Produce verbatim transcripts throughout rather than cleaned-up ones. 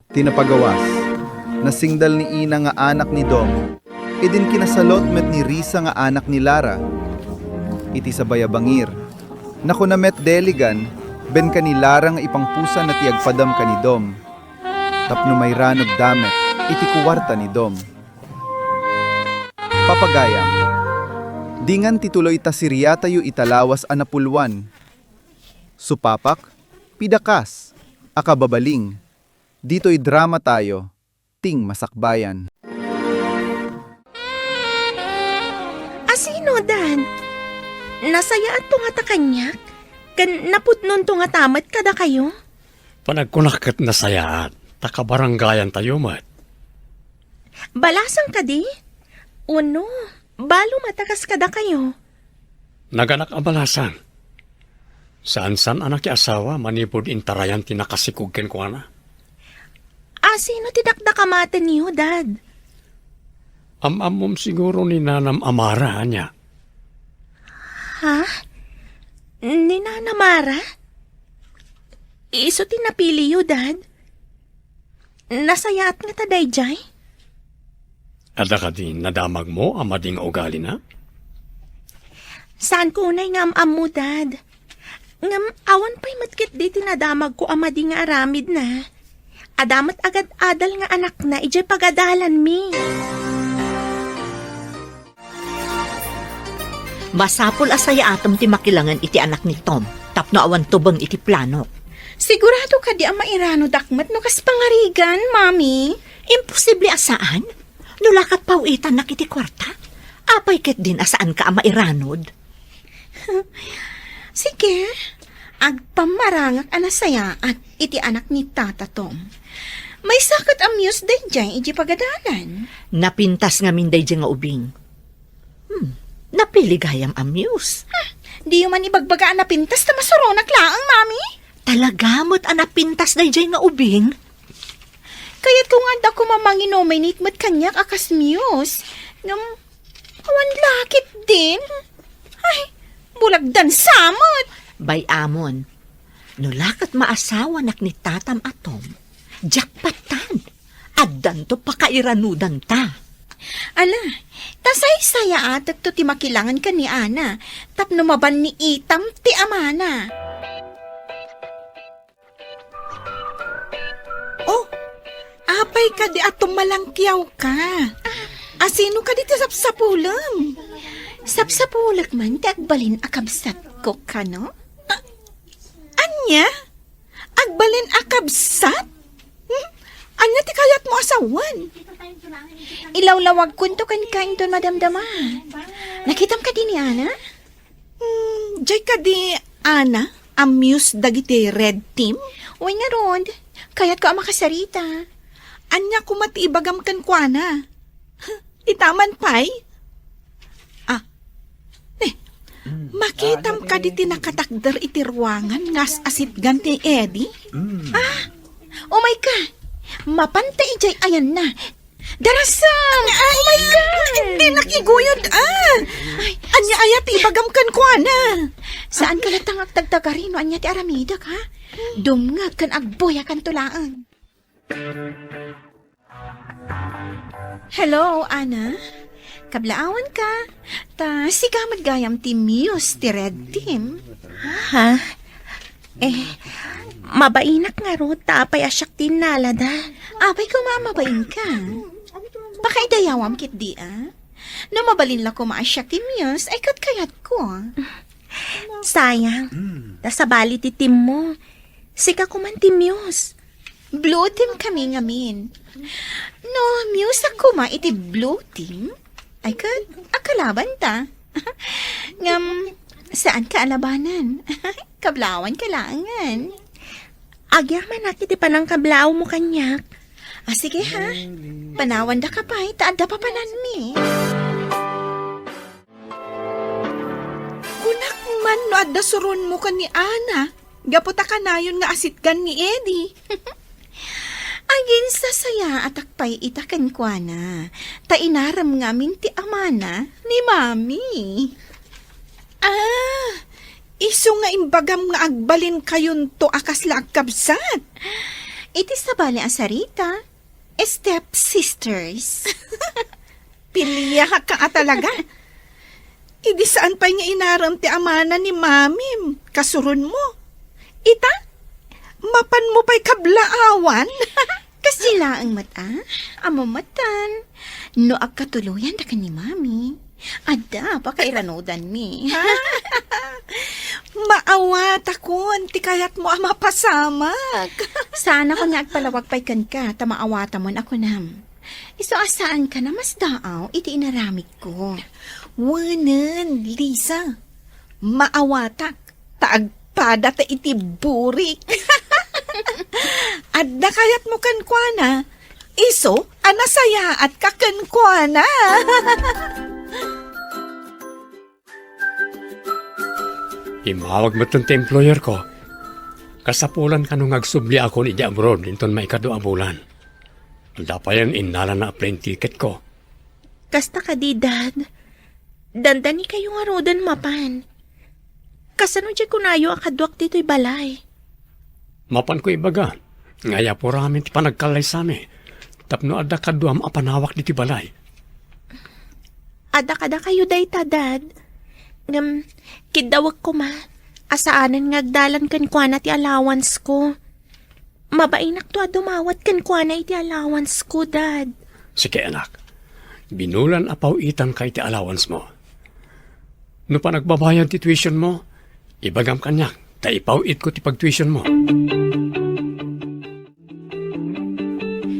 Ti napagawas, nasingdal ni Ina nga anak ni Dom, idin kinasalot met ni Risa nga anak ni Lara. Iti sabay a bangir, nakuna met Deligan, ben ka ni Lara nga ipangpusanna ti agpadam ka ni Dom. Tapno mairanog damet iti kuwarta ni Dom. Papagayam, dingan ti tuloy ta siriatayo ita lawas a napulwan. Supapak, pidakas, a kababaling, ditoy drama tayo, Ting Masakbayan. Asino, Dad? Nasayaatto ngata kaniak? Ken napudnonto ngata met kadakayo? Panagkunak ket nasayaat, ta kabarangayantayo met. Balasang kadi? Uno, balo met a kas kadakayo? Naganak a balasang. Saan-saan a nakiasawa manipud intarayan ti nakasikog kenkuana. Asino ti dakdakamatenyo, Dad? Am-ammom siguro ni Nanam a Mara, ania? Ha? Ni Nana Mara? Isu ti napiliyo, Dad? Nasayaat ngata daydiay? Adda kadi nadamagmo a madi nga ugalina? Saanko unay nga am-ammo, Dad. Ngem awan pay met ketdi ti nadamagko a madi nga aramidna. Adda met agad-adal nga anakna idiay pagadalanmi. Masapul a sayaatem ti makilangen iti anak ni Tom tapno awan tubeng iti planok. Sigurado kadi a mairanodak met no kas pangarigan, Mami? Imposible a saan. No la ket paw-itannak iti kuarta, apay ketdin a saanka a mairanod? Sige, agpammarangak a nasayaat iti anak ni Tata Tom. Maysa ket a muse daydiay idiay pagadalan. Napintas ngamin daydiay nga ubing. Hmm, napili gayam a muse. Hmm, diyo man ibagbaga a napintas ta masuronak laeng, Mami. Talaga met a napintas daydiay nga ubing? Kayatko nga adda koma manginominate met kaniak a kas muse. Ngem, awan la ketdin. Ay, bulag dansa met. Bay-amon, no la ket maasawanak ni Tatam a Tom, jackpottan. Addanto pakairanudanta. Ala, ta saysayaatekto ti makilangen ken ni Ana, tapno maban ni Itam ti amana. Oh, apay kadi a tumalangkiawka? Asino kadi ti sapsapulem? Sapsapulek man ti agbalin a kabsatko, kano? A-, ania? Agbalin a kabsat? Hmm? Ania ti kayatmo a sawen? Ilawlawagkonto kenka inton madamdama. Nakitam kadi ni Ana? Hmm, diay kadi Ana a muse dagiti Red Team? Wen ngarud, kayatko a makasarita. Ania koma ti ibagam kenkuana? Ita man pay? Ah. Eh, makitam kadi ti nakatakder iti ruangan nga as-asitgan ni Eddie? Ah, umay ka. Mapanta idiay ayanna. Darasam! Oh my God! Dinak iguyod, ah! Ay, ania aya ti ibagam kenkuana? Saanka latta nga agtagtagari no ania ti aramidek, ha? Dumngeg ken agbuyakanto laeng. Hello, Ana. Kablaawanka. Ta sika met gayam ti muse ti Red Team. Ha? Eh, mabainak ngarud ta apay a siak ti innalada. Apay koma a mabainka. Pakaidayawam ketdi, a? No mabalin la koma a siak ti muse, ay ket kayatko. Sayang. Ta sabali ti teammo. Sika koman ti muse. Blue team kami ngamin. No, muse-ak koma iti blue team, ay ket, akalabanta. Ngem, saanka a labanan. Kablawanka laengen. Agyamanak iti panangkablaawmo kaniak. Ah, sige ha. Panawandaka pay, ta adda papananmi. Kunak man no adda suronmo ken ni Ana, gapu ta kanayon nga asitgan ni Eddie. Aginsasayaatak pay ita kenkuana, ta inarem ngamin ti amana ni Mami. Ah, isu nga imbagam nga agbalinkayonto a kasla agkabsat. Iti sabali a sarita, step sisters. Piliak ka a talaga. Idi saan pay nga inaram ti amana ni Mamim, kasuron mo. Ita, mapan mo pay kablaawan. Kasdi laeng met a, ammom metten, no agkatuloyan da ken ni Mami, adda pakairanudanmi. Maawatakon ti kayatmo a mapasamak. Saanakon nga agpalawag pay kenka, ta maawatamon a kunam. Isu a saanka a masdaaw iti inaramidko. Wenen, Lisa, maawatak, ta agpadata iti burik. Adda kayatmo kenkuana, isu a nasayaatka kenkuana. Immawag metten ti employer ko. Kasapulan kano nga agsubliakon idiay abroad inton maikadua a bulan. Adda payen innalana a plane ticket ko. Kasta kadi, Dad? Dandanikayo ngaruden mapan. Kasano diay kunayo a kaduak ditoy balay? Mapanko ibaga nga ayapo ramin ti panagkallaysami tapno adda kaduam a panawak ditoy balay. Adda kadakayo dayta, Dad. Ngem, kiddawek koma a saanen nga agdalan kenkuana ti allowance ko. Mabainakto a dumawat kenkuana iti allowance ko, Dad. Sige, anak. Binulan a paw-itanka iti allowance mo. No panagbabayad ti tuition mo, ibagam kaniak, ta ipaw-itko ti pagtuition mo.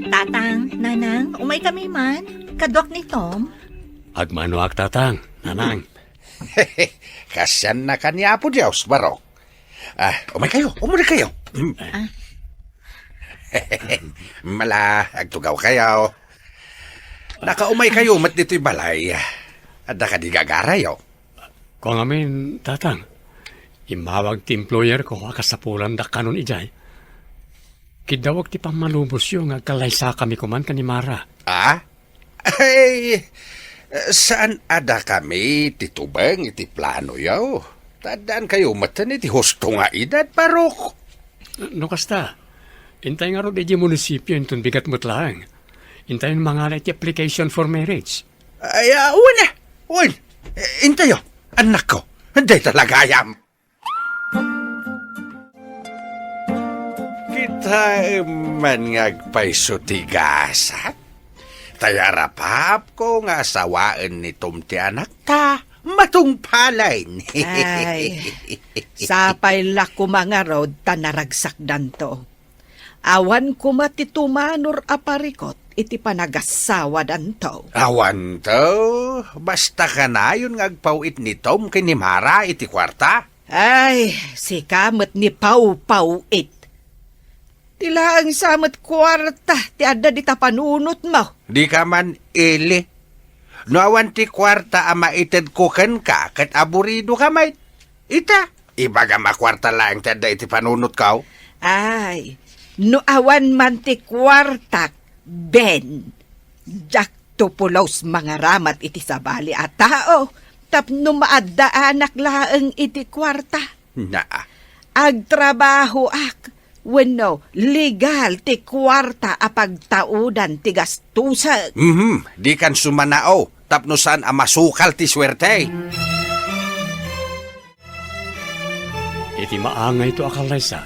Tatang, Nanang, umaykami man. Kaduak ni Tom. Agmanoak, Tatang, Nanang. Kasiannaka ni Apo Dios, Barok. Ah, umaykayo, umuna kayo. Mm. Ah. Mala, agtugawkayo. Nakaumaykayo met ditoy balay. Adda kadi gagarayo? Kua ngamin, Tatang. Immawag ti employer ko a kasapulandak kanon idiay. Kiddawek ti pammalubosyo nga agkallaysakami koman ken ni Mara. Ah? Ay, saan a dakami ti tubeng iti planoyo. Ta addaankayo metten iti husto nga edad, Barok. No kasta, intay ngarud idiay munisipio inton bigat met laeng. Intayon mangala iti application for marriage. Ay, ah, wen, wen. Intayo, annakko. Dayta la gayam. Kitaem man nga agpayso ti gasat. Ta arapapko nga asawaen ni Tom ti anakta, matungpalen. Ay, sapay la koma ngarud ta naragsakdanto. Awan koma ti tumanor a parikut iti panagasawadanto. Awanto, basta kanayon nga agpaw-it ni Tom ken ni Mara iti kuarta. Ay, sika met ni pawpaw-it. Ti laeng sa met kuarta ti adda dita panunotmo. Dika man ili. No awan ti kuarta a maitedko kenka ket aburidoka met. Ita, ibagam a kuarta laeng ti adda iti panunotko. Ay, no awan man ti kuartak, Ben, diak to pulos mangaramat iti sabali a tao tapno maaddaanak laeng iti kuarta. Naa. Agtrabahoak wenno legal ti kuarta a pagtaudan ti gastusek. Mhm, dikan sumanao tapno saan a masukal ti suerte. Iti maangayto a kallaysa,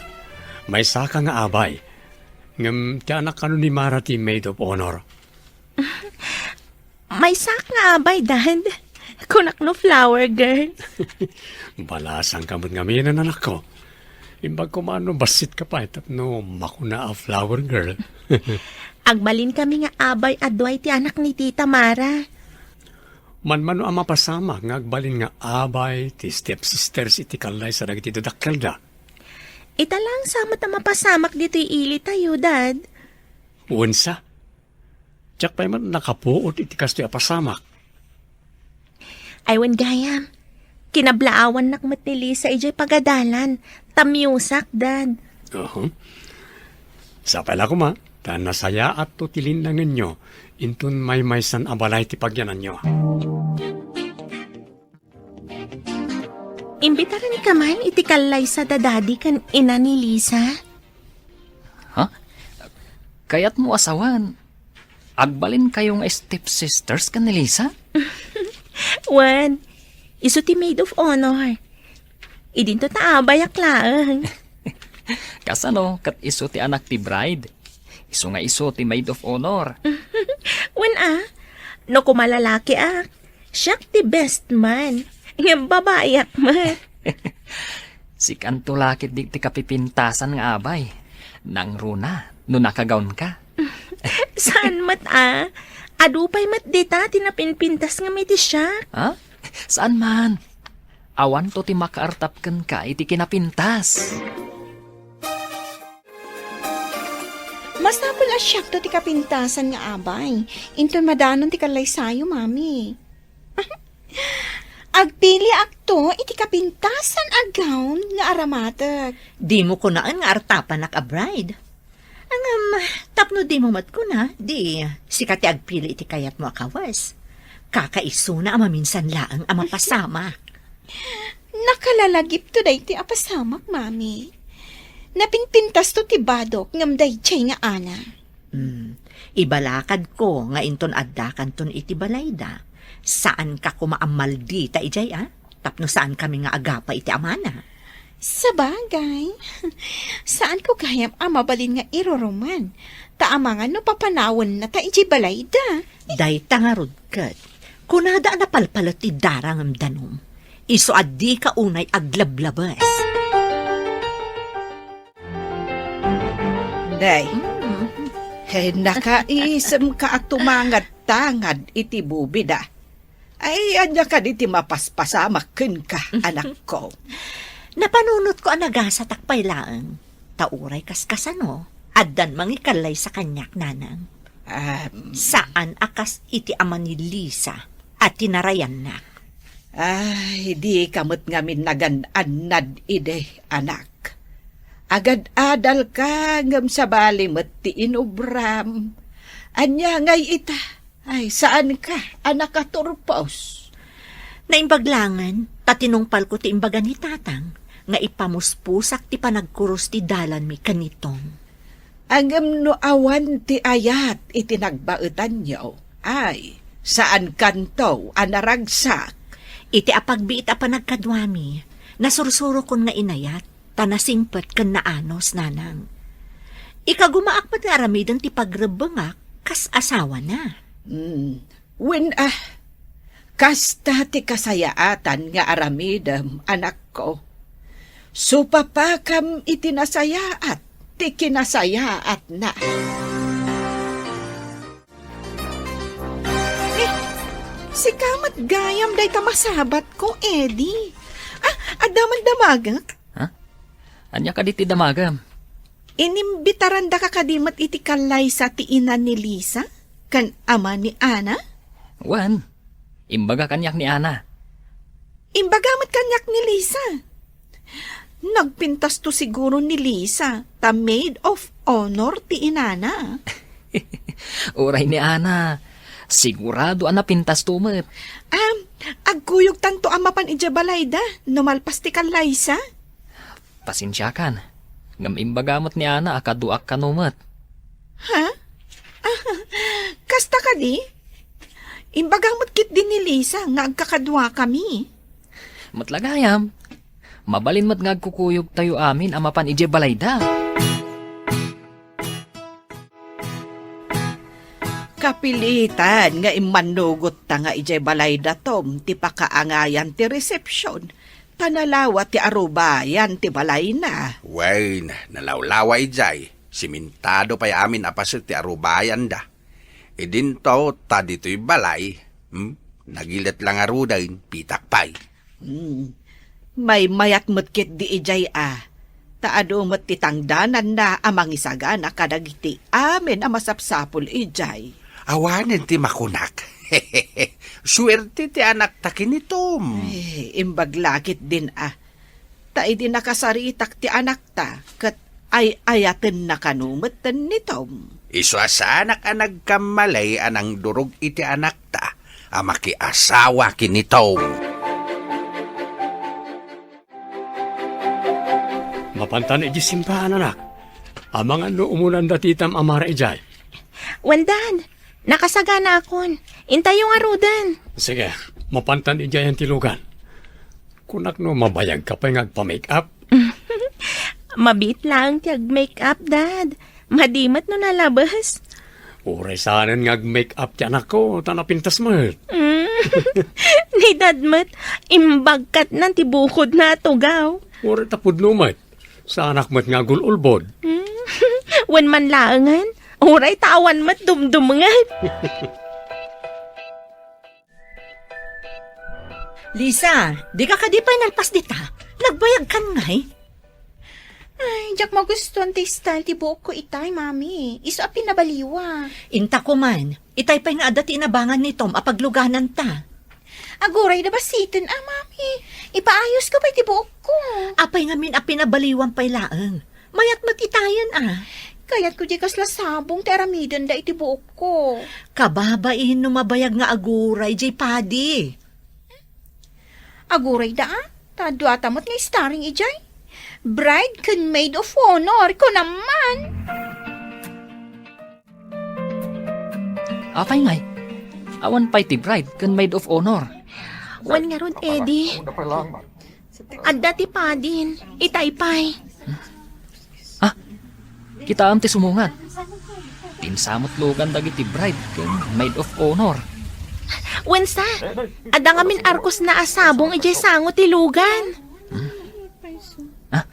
maysaka nga abay. Ngem ti anak kano ni Mara ti maid of honor? Maysak nga abay, Dad. Kunak no flower girl. Balasangka met ngamin, anakko. Imbag koma no bassit ka pay tapno makuna a flower girl. Agbalin kami nga abay a dua iti anak ni Tita Mara. Manmano a mapasamak nga agbalin nga abay ti stepsisters iti kallaysa dagiti dadakkelda. Ita lang sa met a mapasamak ditoy ili tayo, Dad. Wensa? Diak pay met nakapuot iti kastoy a pasamak. Ay, wen gayam. Kinablaawannak met ni Lisa idiay pagadalan. Tamiusak, Dad. Oho. Sapay la koma, ta nasayaatto ti linnangenyo, inton maymaysan a balay ti pagyananyo. Imbitaranka man iti kallaysa da Daddy ken ina ni Lisa? Ha? Kayatmo a sawen, agbalinkayo nga stepsisters ken ni Lisa? Wen, isu ti maid of honor. Idinto ta abayak laeng. Kasano ket isu ti anak ti bride? Isu nga isu ti maid of honor. Wen a, no koma lalakiak, siak ti best man. Ngem babaiak met. Sikanto la ket di ti kapipintasan nga abay. Nangruna no nakagawnka. Saan met a? Adu pay met dita ti napinpintas nga miti siak. Ha? Saan man? Awanto ti makaartap kenka iti kinapintas. Masapul a siakto ti kapintasan nga abay. Inton madanon ti kallaysayo, Mami. Agpiliakto iti kapintasan a gown nga aramatek. Dimo kunaen nga artapanak a bride. Ngem, tapno dimo met kuna, di sika ti agpili iti kayatmo a kawes. Kakaisuna a maminsan laeng a mapasamak. Nakalalagipto daytoy a pasamak, Mami. Napinpintasto ti badok ngem daydiay nga ana. Hmm. Ibalakadko nga inton addakanton iti balayda, saanka koma a maldita idiay a, tapno saankami nga agapa iti amana. Sabagay, saanko gayam a mabalin nga iruruman, ta amangan no papanawennata idiay balayda. Dayta ngarud ket, kunada a napalpalet ti dara ngem danum, isu a dika unay aglablabes. Nay, mm, eh, nakaisem ka a tumangad-tangad iti bubida. Ay, ania kadi ti mapaspasamak kenka, anakko? Napanunotko a nagasatak pay laeng. Ta uray kaskasano, addan mangikallaysa kaniak, nanang. Am. Saan a kas iti ama ni Lisa a tinarayannak. Ay, dika met ngamin nagan-annad idi, anak. Agad-adalka ngem sabali met ti inubram. Ania ngay ita? Ay, saanka a nakaturpos? Naimbag laengen ta tinungpalko ti imbaga ni Tatang nga ipamuspusak ti panagkurus ti dalanmi ken ni Tom. Ngem no awan ti ayat iti nagbaetanyo, ay, saankanto a naragsak. Iti apagbiit a panagkaduami, nasursurokon nga inayat ta nasingpet ken naanus, nanang. Ikagumaak met nga aramiden ti pagrebbengak kas asawana. Hmm. Wen a, kasta ti kasayaatan nga aramidem, anakko. Supapakam iti nasayaat ti kinasayaatna. Eh, sika met gayam dayta masabatko, Eddie. Ah, adda man damagek? Ha? Ania kadi ti damagem? Inimbitarandaka kadi met iti kallaysa ti ina ni Lisa ken ama ni Ana? Wen, imbaga kaniak ni Ana. Imbaga met kaniak ni Lisa. Nagpintasto siguro ni Lisa ta maid of honor ti inana. Uray ni Ana, sigurado a napintasto met. Ah, agkuyogtanto a mapan idiay balayda no malpas ti kallaysa? Pasensiakan, ngem imbaga met ni Ana a kaduak kano met. Ha? Ah, kasta kadi? Imbaga met ketdi ni Lisa nga agkakaduakami. Met la gayam, mabalin met nga agkukuyogtayo amin a mapan idiay balayda. Kapilitan nga immannugotta nga idiay balayda, Tom, ti pakaangayan ti resepsion, ta nalawa ti arubayan ti balayna. Wen, nalawlawa idiay. Simintado pay amin a paset ti arubayanda. Idinto ta ditoy balay, hmm? Nagilet la ngaruden, pitak pay. Hmm. Maymayat met ketdi idiay a, ta adu met ti tangdananna a mangisagana kadagiti amin a masapsapul idiay. Awanen ti makunak. Suerte ti anakta ken ni Tom. Eh, imbag la ketdin a. Ta idi nakasaritak ti anakta, ket ay-ayatenna kano metten ni Tom. Isu a saanak a nagkammalay a nangdurog iti anakta a makiasawa ken ni Tom. Mapantan iti simbaan, anak. Amangan no umunan datitam a Mara idiay. Wen, Dad. Nakasaganaakon. Intayo ngaruden. Sige, mapantan idiayen ti lugan. Kunak no mabayagka pay nga agpa-make-up? Mabiit laeng ti ag-make-up, Dad. Madi met no nalabes. Uray saanen nga ag-make-up ti anakko, ta napintas met. Mm. Ni Dad met, imbag katnan ti bukodna a tugaw. Uray ta pudno met. Saanak met nga agul-ulbod. Mm. Wen man laengen, uray ta awan met dumdumngeg. Lisa, dika kadi pay nalpas dita? Nagbayagkan ngay? Ay, diak magustuan ti style ti buokko itay, Mami. Isu a pinabaliwa. Inta koman, itay pay nga adda ti inabangan ni Tom a paglugananta. Aguray da basiten a, Mami. Ipaayosko pay ti buokko. Apay ngamin a pinabaliwam pay laeng? Mayat met itayen a. Kayatko diay kasla sabong ti aramidenda iti buokko. Kababain no mabayag nga aguray diay padi. Aguray da a, ta duata met nga starring idiay. Bride ken maid of honor, kunam man. Apay ngay? Awan pay ti bride ken maid of honor. Wen ngarud, Eddie. Adda ti padin, itay pay. Ah, kitaem ti sumungad. Pinsamot lugan dagiti bride ken maid of honor. Wensa, adda ngamin arkosna a sabong idiay sango ti lugan. Ah,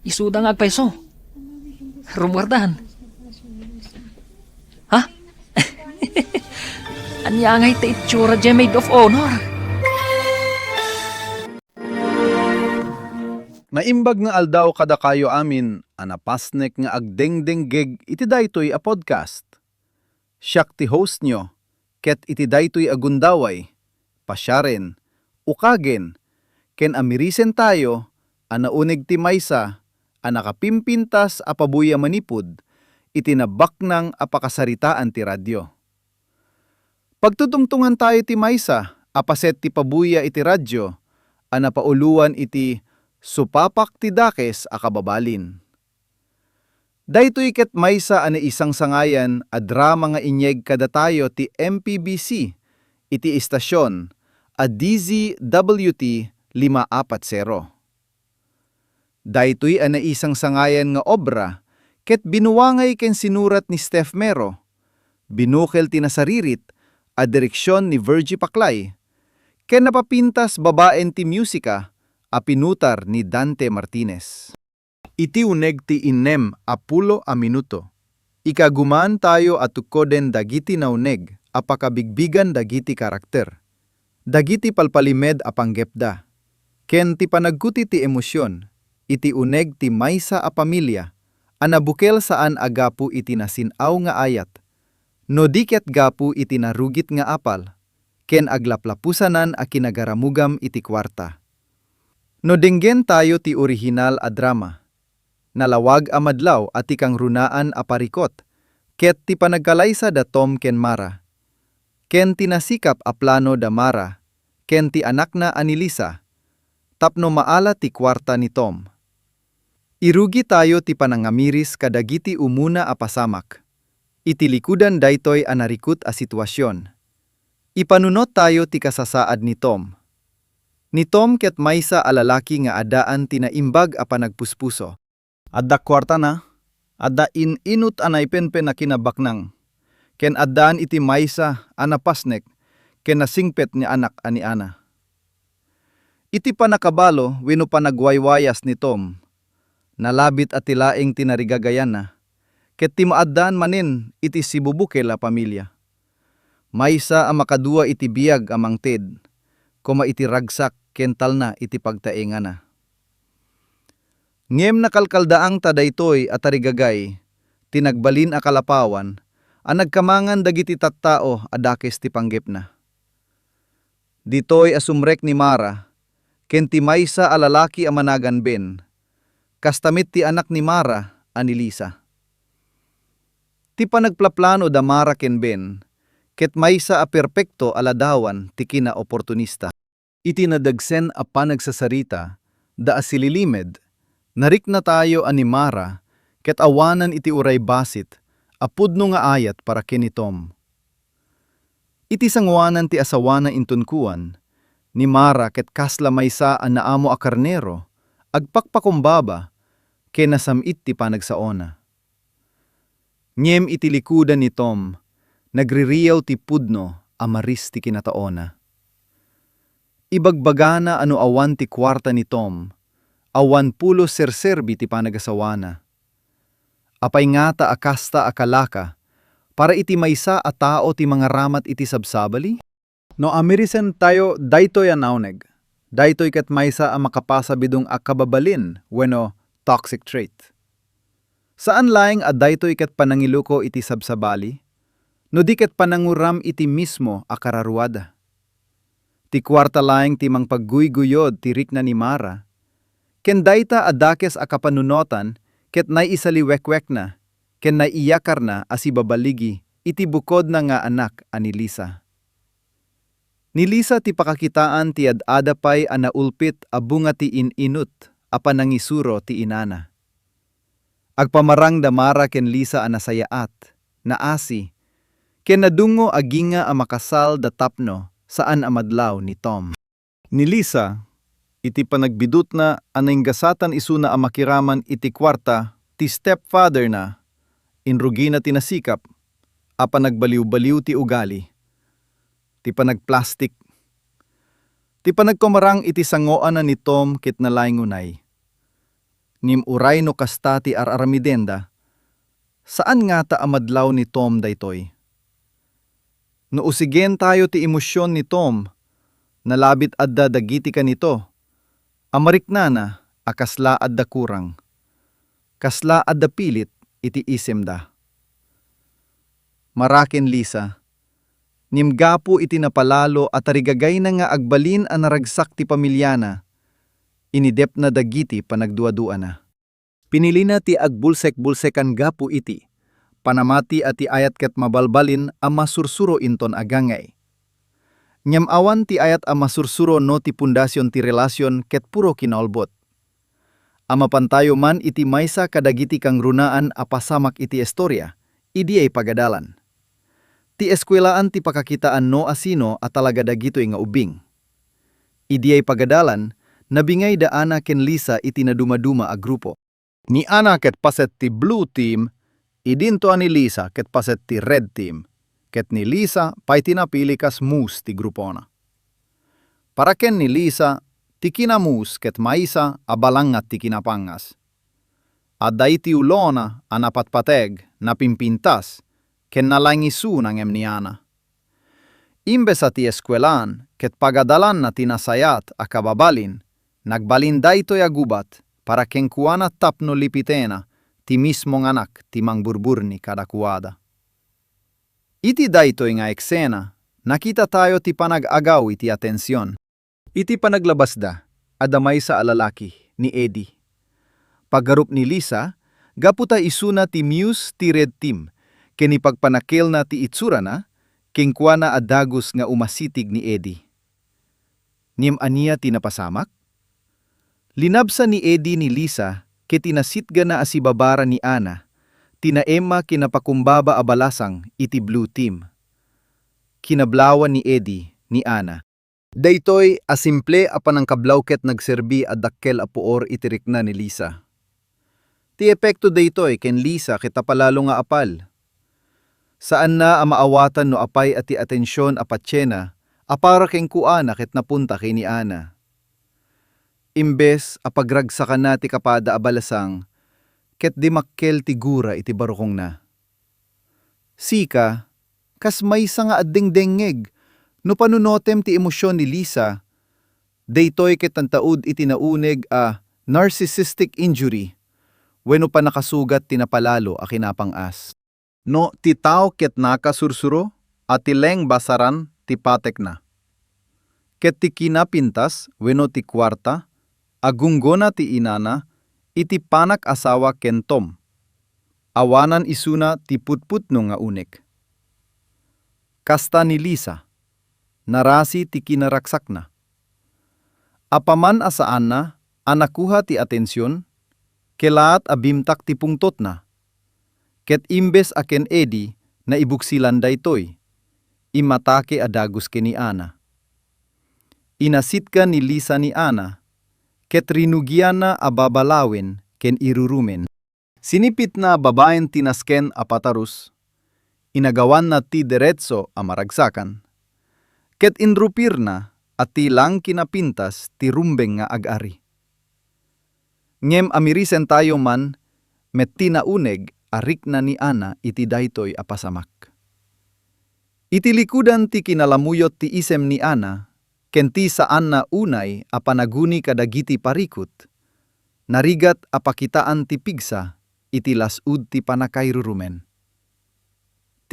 isuda nga agpayso. Rummuardan. Ha? Ania ngay ti itsura diay maid of honor? Naimbag nga aldaw kadakayo amin a napasnek nga agdengdenggeg iti daytoy a podcast. Siak ti hostnyo, ket iti daytoy a gundaway, pasiaren, ukagen, ken amirisentayo a nauneg ti maysa a nakapimpintas a pabuya manipud iti nabaknang a pakasaritaan ti radio. Pagtutungtungantayo ti maysa a paset ti pabuya iti radio a napauloan iti Supapak ti Dakes a Kababalin. Daytoy ket maysa a naisangsangayan a drama nga inyeg kadatayo ti M P B C iti istasion a D Z W T lima apat zero. Daytoy a naisangsangayan nga obra ket binuangay ken sinurat ni Steph Mero, binukel ti nasaririt a direksion ni Virgie Paclay, ken napapintas babaen ti musika a pinutar ni Dante Martinez. Iti uneg ti innem a pulo a minuto, ikagumaantayo a tukkoden dagiti nauneg a pakabigbigan dagiti karakter, dagiti palpalimed a panggepda, ken ti panagkuti ti emosion iti uneg ti maysa a pamilia a nabukel saan a gapu iti nasin-aw nga ayat, no di ket gapu iti narugit nga apal ken aglaplapusanan a kinagarmugam iti kuarta. No denggentayo ti orihinal a drama, nalawag a madlaw a ti kangrunaan a parikut ket ti panagkalaysa da Tom ken Mara, ken ti nasikap a plano da Mara ken ti anakna a ni Lisa tapno maala ti kuarta ni Tom. Irugitayo ti panangamiris kadagiti umuna a pasamak iti likudan daytoy a narikut a situasion. Ipanunottayo ti kasasaad ni Tom. Ni Tom ket maysa a lalaki nga addaan ti naimbag a panagpuspuso. Adda kuartana, adda in-inut a naipenpen a kinabaknang, ken addaan iti maysa a napasnek ken nasingpet nga anak a ni Ana. Iti pannakabalo wenno panagwaywayas ni Tom, nalabit a ti laeng ti narigagayanna, ket ti maaddaan manen iti sibubukel a pamilia. Maysa a makadua iti biag a mangted, koma iti ragsak ken talna iti pagtaengana. Ngem nakalkaldaangta daytoy a tarigagay ti nagbalin a kalapawan a nagkamangan dagiti tattao a dakes ti panggepna. Ditoy a sumrek ni Mara ken ti maysa a lalaki a managan Ben, kasta met ti anak ni Mara a ni Lisa. Ti panagplaplano da Mara ken Ben ket maysa a perpekto a ladawan ti kinaoportunista. Iti nadagsen a panagsasarita da a sililimed, nariknatayo a ni Mara ket awanan iti uray bassit a pudno nga ayat para ken ni Tom. Iti sangoanan ti asawana inton kuan, ni Mara ket kasla maysa a naamo a karnero, agpakpakumbaba ken nasam-it ti panagsaona. Ngem iti likudan ni Tom, nagririaw ti pudno a maris ti kinataona. Ibagbagana a no awan ti kuarta ni Tom, awan pulos serserbi ti panagasawana. Apay ngata a kasta a kalaka para iti maysa a tao ti mangaramat iti sabsabali? No amirisentayo daytoy a nauneg, daytoy ket maysa a makapasabidong a kababalin wenno toxic trait. Saan laeng a daytoy ket panangiluko iti sabsabali, no di ket pananguram iti mismo a kararuada. Ti kuarta laeng ti mangpagguygoyod ti rikna ni Mara, ken dayta a dakes a kapanunotan ket naiisaliwekwekna ken naiyakarna a sibabaligi iti bukodna nga anak a ni Lisa. Ni Lisa ti pakakitaan ti ad-ada pay a naulpit a bunga ti in-inut a panangisuro ti inana. Agpamarang da Mara ken Lisa a nasayaat, naasi, ken nadungngo a ginga a makasal da tapno saan a madlaw ni Tom. Ni Lisa, iti panagbidutna a nainggasatan isuna a makiraman iti kuarta ti stepfatherna, inrugina ti nasikap a panagbaliwbaliw ti ugali, ti panagplastik, ti panagkumarang iti sangoanan ni Tom ket nalaing unay. Ngem uray no kasta ti ar-aramidenda, saan ngata a madlaw ni Tom daytoy. No usigentayo ti emosion ni Tom, nalabit adda dagiti kanito a mariknana a kasla adda kurang, kasla adda pilit iti isemda. Mara ken Lisa, ngem gapu iti napalalo a tarigagayna nga agbalin a naragsak ti pamiliana, inidepna dagiti panagduaduana. Pinilina ti agbulsekbulsekan gapu iti panamati a ti ayat ket mabalbalin a masursuro inton agangay. Ngem awan ti ayat a masursuro no ti pundasion ti relasion ket puro kinaulbot. A mapantayo man iti maysa kadagiti kangrunaan a pasamak iti istoria, idiay pagadalan. Ti eskuelaan ti pakakitaan no asino a talaga dagitoy nga ubbing. Idiay pagadalan, nabingay da Ana ken Lisa iti nadumaduma a grupo. Ni Ana ket paset ti blue team, idinto a ni Lisa ket paset ti red team, ket ni Lisa pay ti napili kas moose ti grupona. Para ken ni Lisa, ti kina-moose ket maysa a balangngat ti kinapangngas. Adda iti ulona a napatpateg, napimpintas, ken nalaing isuna ngem ni Ana. Imbes a ti eskuelaan ket pagadalanna ti nasayaat a kababalin, nagbalin daytoy a gubat para kenkuana tapno lipitena ti mismo nga anak ti mangburburni kadakuada. Iti daytoy nga eksena, nakitatayo ti panag-agaw iti atension. Iti panaglabasda, adda maysa a lalaki, ni Eddie. Pagarup ni Lisa, gapu ta isuna ti muse ti red team, ken ipagpanakelna ti itsurana, kenkuana a dagus nga umasitig ni Eddie. Ngem ania ti napasamak? Linabsa ni Eddie ni Lisa ket inasitgana a sibabara ni Ana, ti naemma kinapakumbaba a balasang iti blue team. Kinablawan ni Eddie ni Ana. Daytoy a simple a panangkablaw ket nagserbi a dakkel a puor iti rikna ni Lisa. Ti epekto daytoy ken Lisa ket napalalo nga apal. Saanna a maawatan no apay a ti atension a patienna a para kenkuana ket napunta ken ni Ana. Imbes a pagragsakanna ti kapada a balasang, ket dimakkel ti gura iti barukongna. Sika, kas maysa nga agdengdengngeg no panunotem ti emosion ni Lisa, daytoy ket nantaud iti nauneg a narcissistic injury wenno pannakasugat ti napalalo a kinapang-as. No ti tao ket nakasursuro a ti lengba saran ti patekna, ket ti kinapintas wenno ti kuarta a gunggona ti inana iti panag-asawa ken Tom, awanan isuna ti putputno nga unek. Kasta ni Lisa, narasi ti kinaragsakna. Apaman a saanna a nakuha ti atension, kelaat a bimtak ti pungtotna. Ket imbes a ken Eddie naibuksilan daytoy, immatake a dagus ken ni Ana. Inasitgan ni Lisa ni Ana, ket rinugianna a babalawen ken irurumen. Sinipitna babaen ti nasken a patarus, inagawanna ti deretso a maragsakan, ket inrupirna a ti langki napintas ti rumbeng nga ag-ari. Ngem amirisentayo man met ti nauneg a rikna ni Ana iti daytoy a pasamak. Iti likudan ti kinalamuyot ti isem ni Ana, ken ti saanna unay a panaguni kadagiti parikut, narigat a pakitaan ti pigsa iti las-ud ti pannakairurumen.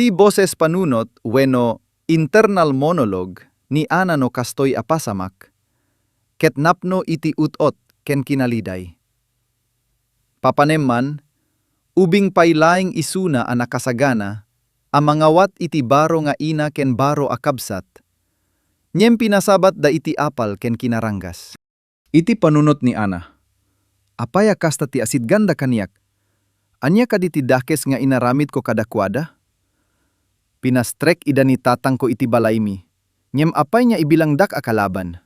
Ti boses panunot wenno internal monologue ni Ana no kastoy a pasamak, ket napno iti ut-ot ken kinaliday. Papanem man, ubing pay laeng isuna a nakasagana a mangawat iti baro nga ina ken baro a kabsat, ngem pinasabatda iti apal ken kinaranggas. Iti panunot ni Ana, "Apay a kasta ti asitganda kaniak? Ania kadi ti dakes nga inaramidko kadakuada? Pinastrek ida ni tatangko iti balaymi, ngem apay nga ibilangdak a kalaban?"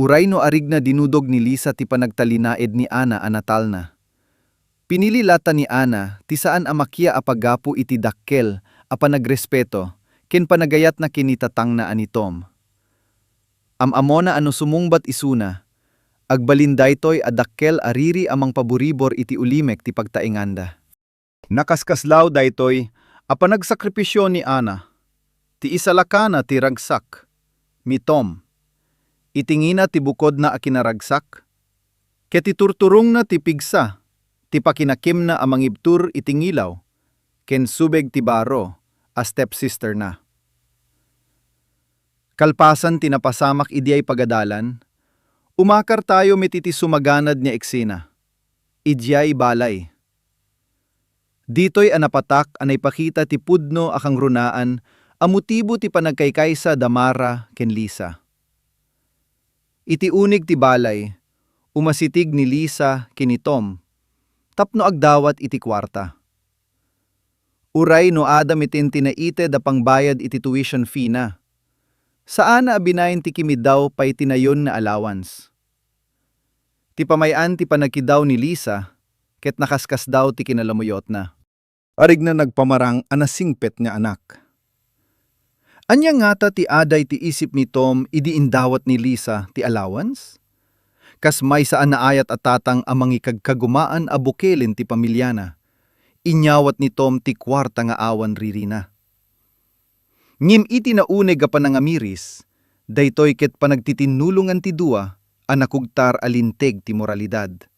Uray no arigna dinudog ni Lisa ti panagtalinaed ni Ana a natalna. Pinili latta ni Ana ti saan a makia a paggapu iti dakkel a panagrespeto ken panagayatna ken ni tatangna a ni Tom. Am-ammona a no sumungbat isuna, agbalin daytoy a dakkel a riri a mangpaburibor iti ulimek ti pagtaenganda. Nakaskaslaw daytoy a panagsakripisio ni Ana, ti isalakana ti ragsak, ni Tom. Itingina ti bukodna a kinaragsak, ket iturturongna ti pigsa ti pakinakemna a mangibtur iti ngilaw ken subeg ti baro a stepsisterna. Kalpasan ti napasamak idiay pagadalan, umakartayo met iti sumaganad nga eksena. Idiay balay. Ditoy a napatak a naipakita ti pudno a kangrunaan a motibo ti panagkaykaysa da Mara ken Lisa. Iti uneg ti balay, umasitig ni Lisa ken ni Tom tapno agdawat iti kuarta. Uray no adda met ti naited a pangbayad iti tuition fee na, saanna a binain ti kimiddaw pay ti nayon nga allowance. Ti pamay-an ti panagkiddaw ni Lisa ket nakaskasdaw ti kinalamuyotna. Arigna nagpamarang a nasingpet nga anak. Ania ngata ti aday ti isip ni Tom idi indawat ni Lisa ti allowance? Kas maysa a naayat a tatang a mangikagkagumaan a bukilen ti pamiliana, inyawat ni Tom ti kuarta nga awan ririna. Ngem iti nauneg a panangamiris, daytoy ket panagtitinnulongan ti dua a nakugtar a linteg ti moralidad.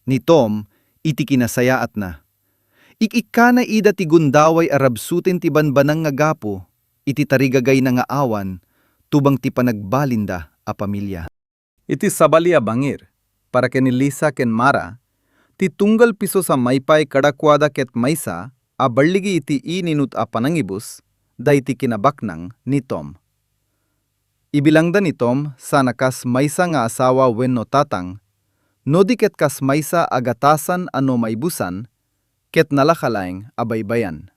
Ni Tom, iti kinasayaatna, ik-ikkana ida ti gundaway a rabsuten ti banbanang nga gapu iti tarigagayna nga awan tubang ti panagbalinda a pamilia. Iti sabali a bangir, para ken ni Lisa ken Mara, ti tunggal pisos a maypay kadakuada ket maysa a balligi iti ininut a panangibus, daydi kinabaknang ni Tom. Ibilangda ni Tom sana kas maysa nga asawa wenno tatang, no di ket kas maysa a gatasan a no maibusan, ket nalaka laeng a baybayan.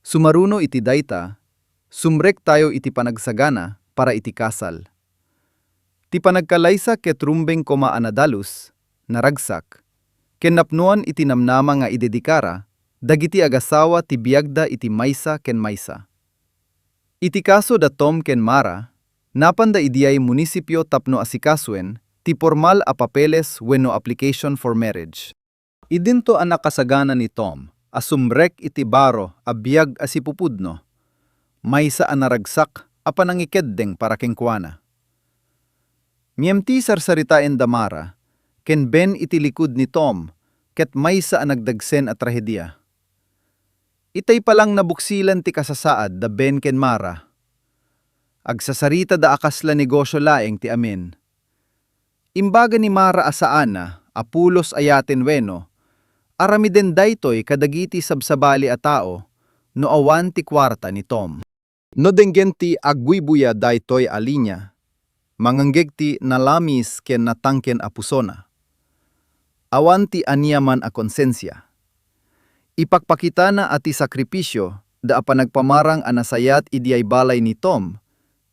Sumaruno iti dayta, sumrektayo iti panagsagana para iti kasal. Ti panagkalaysa ket rumbeng koma a nadalus, naragsak, ken napnoan iti namnama nga idedikara dagiti agasawa ti biagda iti maysa ken maysa. Iti kaso da Tom ken Mara, napanda idiay munisipio tapno asikasoen ti pormal a papeles wenno application for marriage. Idinto a nakasagana ni Tom a sumrek iti baro a biag a sipupudno, maysa a naragsak a panangikeddeng para kenkuana. Ngem ti sarsaritaen da Mara ken Ben iti likud ni Tom ket maysa a nagdagsen a trahedia. Itay pa lang nabuksilan ti kasasaad da Ben ken Mara. Agsasaritada a kasla negosio laeng ti amin. Imbaga ni Mara a saanna a pulos a yaten wenno, aramiden daytoy kadagiti sabsabali a tao no awan ti kuarta ni Tom. No denggen ti agbuybuya daytoy a linia, manganggeg ti nalamis ken natangken a pusona. awan ti aniaman a konsensia. Ipakpakitana a ti sakripisio da a panagpamarang a nasayat idiay balay ni Tom,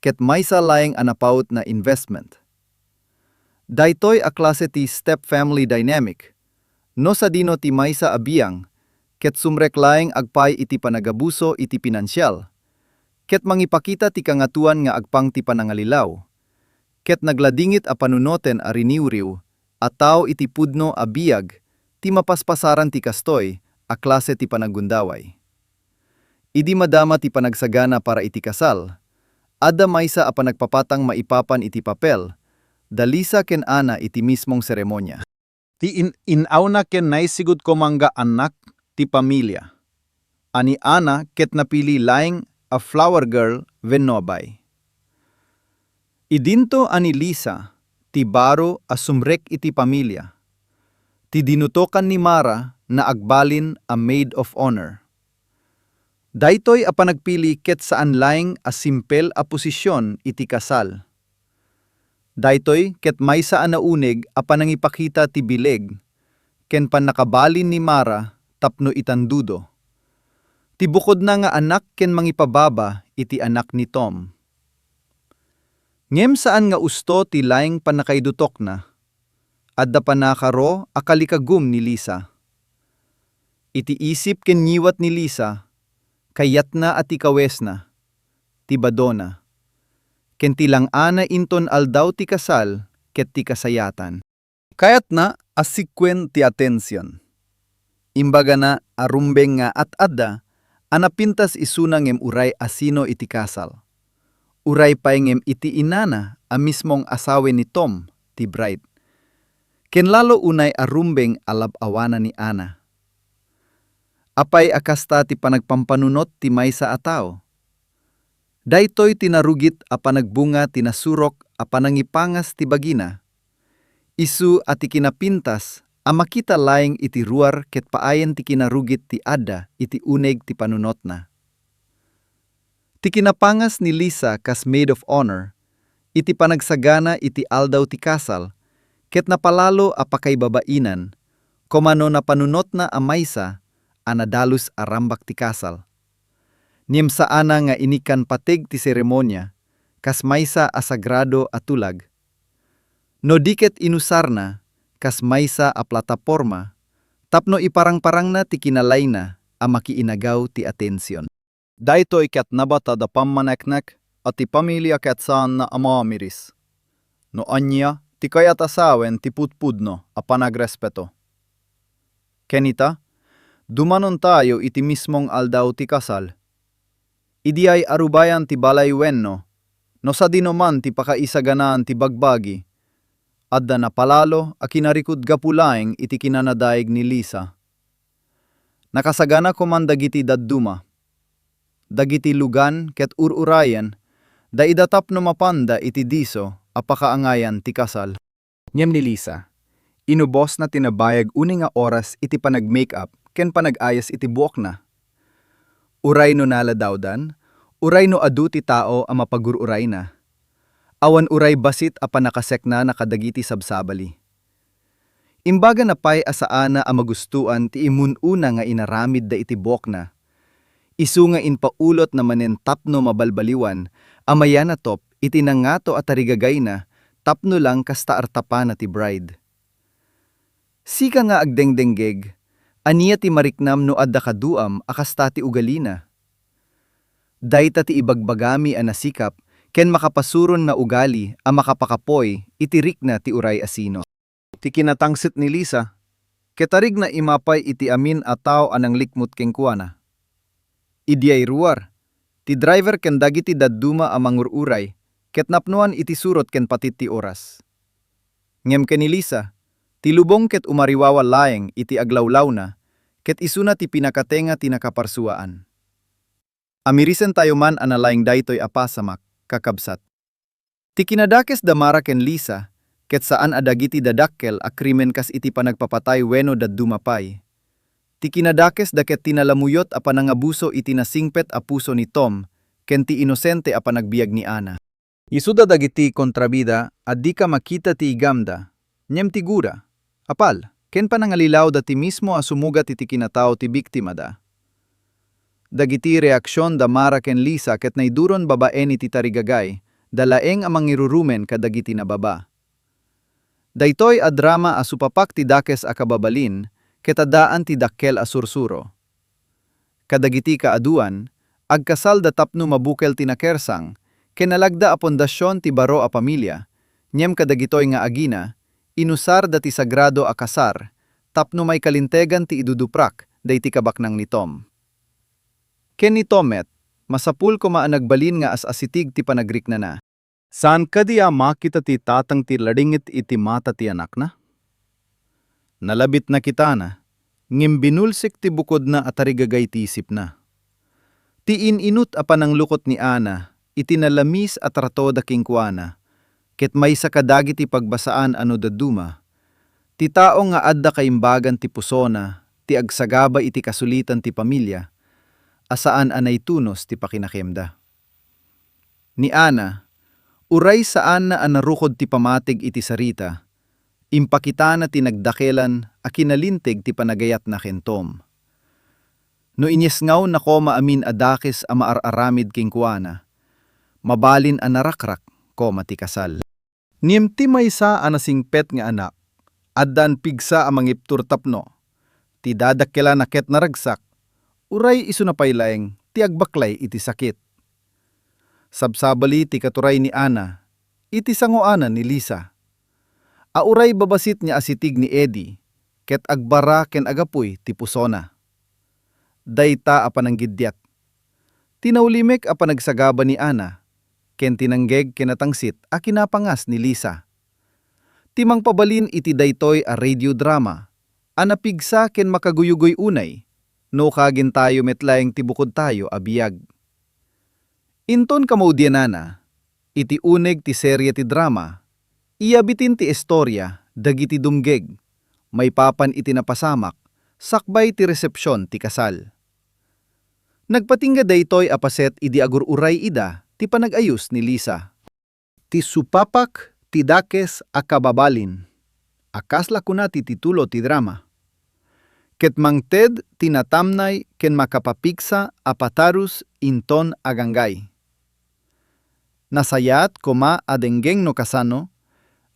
ket maysa laeng a napaut na investment. Daytoy a klase ti step family dynamic, no sadino ti maysa a biang, ket sumrek laeng agpay iti panagabuso iti pinansial, ket mangipakita ti kangatoan nga agpang ti panangalilaw, ket nagladingit a panunoten a riniwriw a tao iti pudno a biag ti mapaspasaran ti kastoy a klase ti panagundaway. Idi madama ti panagsagana para iti kasal, adda maysa a panagpapatang maipapan iti papel da Lisa ken Ana iti mismong seremonia. Ti in-, inawna ken naisigud ko mangga annak ti pamilia. A ni Ana ket napili laeng a flower girl wenno a bay. Idinto a ni Lisa ti baro a sumrek iti pamilia. Ti dinutokan ni Mara na agbalin a maid of honor. Daytoy a panagpili ket saan laeng a simpel a posisyon iti kasal. Daytoy ket maysa a nauneg a panangipakita ti bileg ken pannakabalin ni Mara tapno itandudo ti bukodna nga anak ken mangipababa iti anak ni Tom. Ngem saan nga usto ti laeng pannakaidutokna. Adda pannakaro a kalikagum ni Lisa. Iti isip ken ngiwat ni Lisa, kayatna a ti kawesna, ti badona, ken ti lang-ana inton aldaw ti kasal ket ti kasayatan. Kayatna a sikkuen ti atension. Imbagana a rumbeng nga at-adda a napintas isuna ngem uray asino iti kasal. Uray pay ngem iti inana a mismong asawen ni Tom, ti bride. Ken lalo unay a rumbeng a lab-awana ni Ana. Apay a kasta ti panagpampanunot ti maysa a tao? Daytoy ti narugit a panagbunga ti nasurok a panangipangas ti bagina. Isu a ti kinapintas a makita laeng iti ruar ket paayen ti kinarugit ti adda iti uneg ti panunotna. Ti kinapangas ni Lisa kas maid of honor iti panagsagana iti aldaw ti kasal ket napalalo a pakaibabainan, koma no napanunotna a maysa a nadalus a rambak ti kasal. Ngem saana nga inikkan pateg ti seremonia kas maysa a sagrado a tulag, no di ket inusarna kas maysa a plataporma tapno iparangparangna ti kinalayna a makiinagaw ti atension. Daytoy ket nabatad a pammaneknek a ti pamilia ket saanna a maamiris. No ania, ti kayat a sawen ti pudpudno a panagrespeto. Ken ita, dumanontayo iti mismong aldaw ti kasal. Idiay arubayan ti balay wenno, no sadino man ti pakaisaganaan ti bagbagi, adda napalalo a kinarikut gapu laeng iti kinanadaig ni Lisa. Nakasagana koman dagiti dadduma, dagiti lugan ket ur-urayen, da ida tapno mapanda iti disso a pakaangayan ti kasal. Ngem ni Lisa, inubosna ti nabayag unay nga oras iti panag-makeup ken panag-ayos iti buokna. Uray no naladawdan, uray no adu ti tao a mapagur-urayna. Awan uray bassit a pannakaseknana kadagiti sabsabali. Imbagana pay a saana a magustoan ti immun-una nga inaramidda iti buokna. Isu nga impaulotna manen tapno mabalbaliwan a mayanatop iti nangato a tarigagayna tapno lang kasta artapana ti bride. Sika nga agdengdenggeg, ania ti mariknam no adda kaduam a kasta ti ugalina? Dayta ti ibagbagami a nasikap ken makapasuron nga ugali a makapakapoy iti rikna ti uray a sino. Ti kinatangsit ni Lisa, ket arigna imapay iti amin a tao a nanglikmut kenkuana. Idiay ruar, ti driver ken dagiti dadduma a mangur-uray ket napnoan iti surot ken patit ti oras. Ngem ken ni Lisa, ti lubong ket umariwawa laeng iti aglawlawna, ket isuna ti pinakatenga ti nakaparsuaan. Amirisentayo man a nalaing daytoy a pasamak, kakabsat. Ti kinadakes da Mara ken Lisa, ket saan a dagiti dadakkel a krimen kas iti panagpapatay wenno dadduma pay. Ti kinadakes da ket ti nalamuyot a panangabuso iti nasingpet a puso ni Tom ken ti inosente a panagbiag ni Ana. Isuda dagiti kontrabida a dika makita ti igamda, ngem ti gura, apal, ken panangalilawda ti mismo a sumugat iti kinatao ti biktimada. Dagiti reaksion da Mara ken Lisa ket naiduron babaen iti tarigagay da laeng a mangirurumen kadagiti nababa. Daytoy a drama a supapak ti dakes a kababalin ket addaan ti dakkel a sursuro. Kadagiti kaaduan, agkasalda tapno mabukel ti nakersang ken nalagda a pondasion ti baro a pamilya, ngem kadagitoy nga agina, inusarda ti sagrado a kasar tapno maikalintegan ti iduduprak daydi kabaknang ni Tom. Ken ni Tom met, masapul koma a nagbalin nga as-asitig ti panagriknana. Saan kadi a makita ti tatang ti laringit iti mata ti anakna? Nalabitna kitana, ngem binulsek ti bukodna a tarigagay ti isipna. Ti in-inut a pananglukot ni Ana iti nalamis a tratoda kenkuana, ket maysa kadagiti pagbasaan a no dadduma, ti tao nga adda kaimbagan ti pusona ti agsagaba iti kasulitan ti pamilya a saan a naitunos ti pakinakemda. Ni Ana, uray saanna a narukod ti pamateg iti sarita, impakitana ti nagdakelan a kinalinteg ti panagayatna ken Tom. No inyesngawna koma amin a dakes a maar-aramid kenkuana, mabalin a narakrak koma ti kasal. Ngem ti maysa a nasingpet nga anak, addan pigsa a mangiptur tapno, ti dadakkelana ket naragsak, uray isuna pay laeng ti agbaklay iti sakit. Sabsabali ti katuray ni Ana iti sangoanan ni Lisa, a uray babasit nga asitig ni Eddie ket agbara ken agapuy ti pusona. Dayta a pananggiddiat ti naulimek a panagsagaba ni Ana ken ti nanggeg ken natangsit a kinapangas ni Lisa. Ti mangpabalin iti daytoy a radio drama a napigsa ken makaguyugoy unay no kagintayo met laeng ti bukodtayo a biag. Inton kamaudianana, iti uneg ti serie ti drama, iyabitin ti istoria dagiti dumgeg, maipapan iti napasamak sakbay ti resepsion ti kasal. Nagpatingga daytoy a paset idi agur-uray ida ti panag-ayus ni Lisa. Ti supapak ti dakes a kababalin, a kasla kuna ti titulo ti drama, ket mangted ti natamnay ken makapapigsa a patarus inton aganggay. Nasayaat koma a denggeng no kasano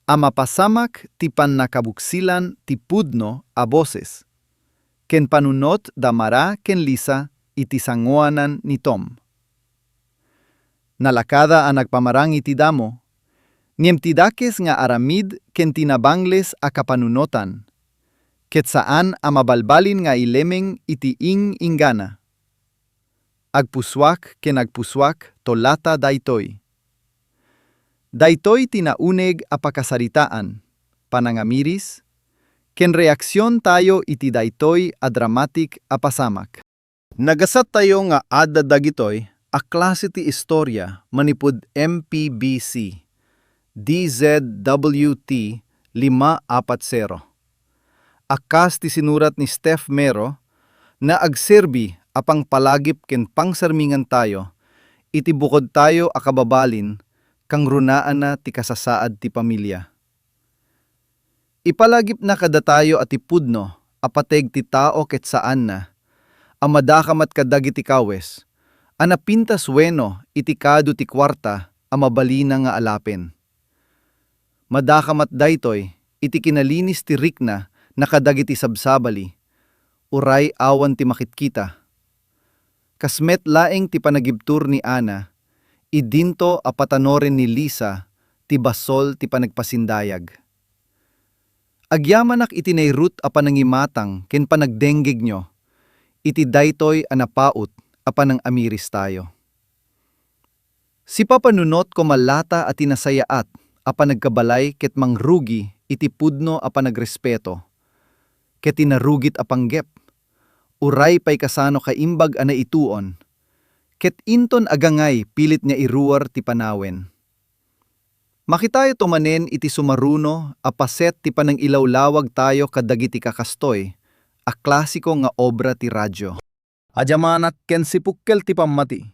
a mapasamak ti pannakabuksilan ti pudno a boses ken panunot da Mara ken Lisa iti sangoanan ni Tom. Nalakada a nagpamarang iti damo, ngem ti dakes nga aramid ken ti nabangles a kapanunotan, ket saan a mabalbalin nga ilemeng iti ing-inggana. Agpusuak ken agpusuak to lata daytoy. Daytoy ti nauneg a pakasaritaan, panangamiris, ken reaksiontayo iti daytoy a dramatik a pasamak. Nagasattayo nga adda dagitoy a klase ti istoria manipud M P B C, D Z W T lima apat zero. A kas ti sinurat ni Steph Mero, na agserbi a pangpalagip ken pangsarmingantayo iti bukodtayo a kababalin kangrunaanna ti kasasaad ti pamilya. Ipalagipna kadatayo a ti pudno a pateg ti tao ket saanna a madakamat kadagiti kawes a napintas wenno iti kado ti kuarta a mabalina nga alapen. Madakamat daytoy iti kinalinis ti rikna na kadagiti sabsabali, uray awan ti makitkita. Kas met laeng ti panagibtur ni Ana, idinto a patanoren ni Lisa ti basol ti panagpasindayag. Agyamanak iti nairut a panangimatang ken panagdenggegyo iti daytoy a napaut a panangamiristayo. Sipapanunot koma lata a ti nasayaat a panagkabalay ket mangrugi iti pudno a panagrespeto ket ti narugit a panggep, uray pay kasano kaimbag a naituon, ket inton agangay pilit nga iruar ti panawen. Makitayo to manen iti sumaruno a paset ti panangilawlawagtayo kadagiti kakastoy a klasiko nga obra ti radio. Agyamanak ken sipukkel ti pammati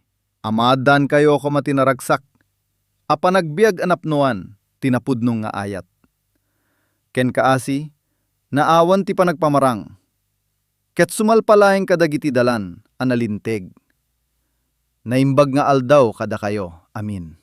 a maaddaankayo koma ti naragsak a panagbiag a napnoan ti napudno nga ayat. Ken kaasi, naawan ti panagpamarang, ket sumalpa laeng kadagiti dalan a nalinteg. Naimbag nga aldaw kadakayo. Amin.